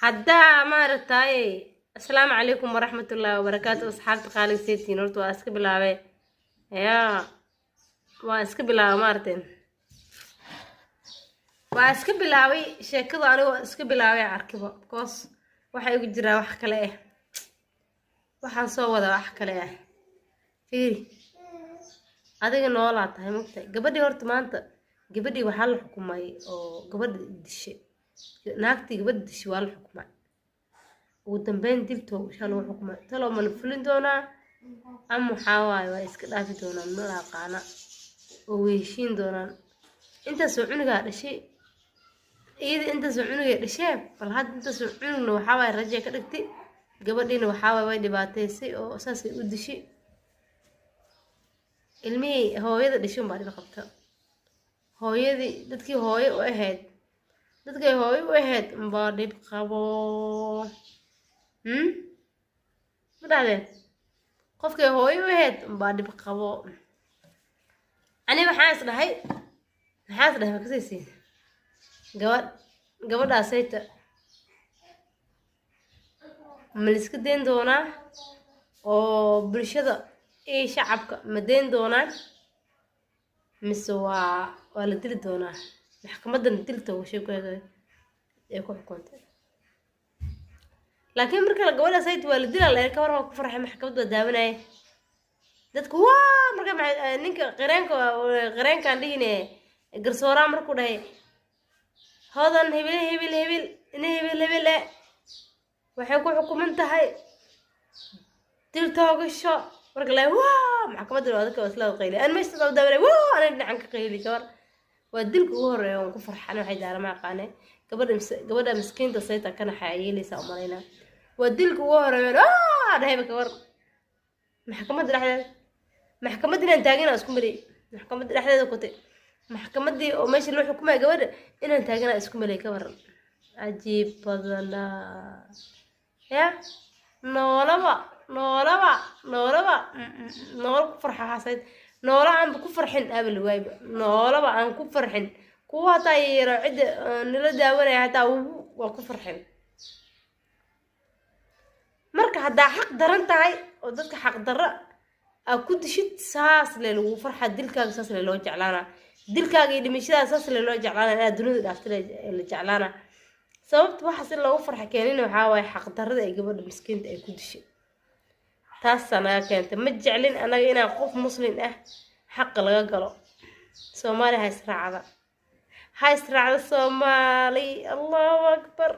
Haddaa maaragtaaye. Asalaamu calaykum waraxmatullaahi wabarakaatu, asxaabta qaaliga. Seetiin horta waa iska bilaabay, yaa waa iska bilaabay, maaragtay, waa iska bilaabay sheekada. Anigoo iska bilaabay arkibo, because waxaa igu jiraa wax kale ah, waxaan soo wadaa wax kale ah. Fiiri, adiga noolaa tahay, mogtahay? Gabadhii horta maanta, gabadhii waxaa la xukumay oo gabadha dishay, naagtii gabadha dishay waa la xukumay. Ugu dambeyn dil toogashaa lagu xukumay. Talow ma la fulin doonaa ama waxaa waaye waa iska dhaafi doonaan? Ma la aqaana oo way heshiin doonaan. Intaasoo cunugaa dhashay iyada, intaasoo cunugay dhashee. Bal hadda intaasoo cunugna waxaa waaye raje ka dhigtay. Gabadhiina waxaa waaye way dhibaateysay oo saasay u dishay. Ilmihii hooyada dhashay unbaa dhib qabta. Hooyadii, dadkii hooyo u ahayd, dadkay hooyo u ahayd unbaa dhib qabo. Ma dhahdeen? Qofkay hooyo u ahayd unbaa dhib qabo. Ani waxaan is dhahay, maxaa is dhahay, makasaysiin? Gabadhaasayta ma la iska dayn doonaa oo bulshada iyo shacabka ma dayn doonaan, mise waa la dili doonaa? Maxkamaddana dil toogashay ku ay ku xukuntay. Laakiin marka gabadhaasayta waa la dilaa la ka war, waa ku farxay. Maxkamadda waa daawanaya dadku waa marka ninka qareenka, qareenkaan dhihine, garsooraha markuu dhahay Hodan hebel hebel hebel ina hebel hebel eh waxay ku xukuman tahay dil toogasho, marka la waa maxkamadda waa dadka waa isla qayli. Aan meesha soo daawanay, waa ana dhinacan ka qayli. Gabar waa dilka ugu horeeya waan ku farxan. Waxay daara ma aqaane. Gabadha miskiinta sayta kana xaya yeelaysaa umalaynaa. Waa dilka ugu horeeya dhahayba. Gabar maxkamadda dhexdeeda, maxkamadda inaan taagana isku malay, maxkamadda dhexdeeda kutay, maxkamaddii oo meesha loo xukumaya gabadha inaan taagana isku malay. Ka waran? Cajiib badanaa ya. Noolaba, noolaba, noolaba, noolo ku farxa xasayd, noola aanba ku farxin abal waayba, noolaba aan ku farxin. Kuwa hataa yaro cidda nala daawanaya hataa waa ku farxin. Marka haddaa xaq daran tahay oo dadka xaq darro aa ku dishid, saas le lagu farxa dilkaaga, saas le loo jeclaanaa dilkaaga iyo dhimashadaada, saas le loo jeclaanaa inaad dunida dhaafta la jeclaanaa. Sababta waxa si loogu farxa keenina waxaa waaye xaq darrada ay gabadha miskiinta ay ku dishay, taasaa naga keentay. Ma jeclin annaga inaan qof muslin ah xaqa laga galo. Soomaali ha israacda, ha israacda Soomaali. Allahu akbar.